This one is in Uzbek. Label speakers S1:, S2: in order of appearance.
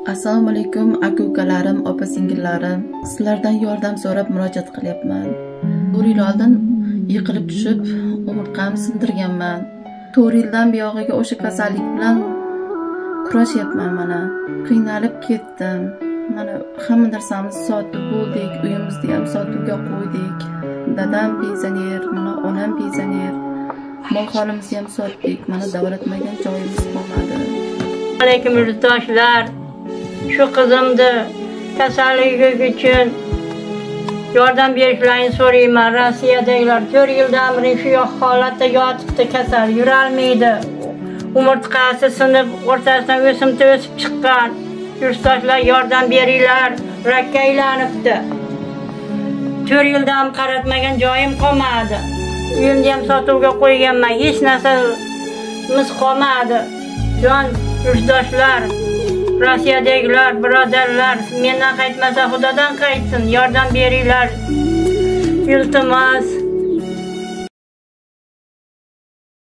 S1: Assalomu alaykum aka ukalarim, opa singillarim. Sizlardan yordam so'rab murojaat qilyapman. 4 yil oldin yiqilib tushib, umurtqamni sindirganman. 4 yildan buyog'iga o'sha kasallik bilan kurashyapman mana. Qiynalib ketdim. Mana hamma narsamizni sotib bo'ldik, uyimizni ham sotuvga qo'ydik. Dadam pensioner, mana onam pensioner. Mol-holimizni ham sotdik. Mana davolatmagan joyimiz qolmadi.
S2: Alaykum yurtdoshlar. Shu qizimni kasalligi uchun yordam berishlarini so'rayman. Rossiyadagilar 4 yildan beri shu holatda yotibdi, kasal, yurolmaydi. Umurtqasi sinib, o'rtasidan o'simta o'sib chiqqan. Yurtdoshlar yordam beringlar, rakka aylanibdi. 4 yildan qaratmagan joyim qolmadi. Uyimni ham sotuvga qo'yganman, hech narsamiz qolmadi. Jon yurtdoshlar, Rossiyadagilar, birodarlar, mendan qaytmasa Xudodan qaytsin, yordam beringlar. Iltimos.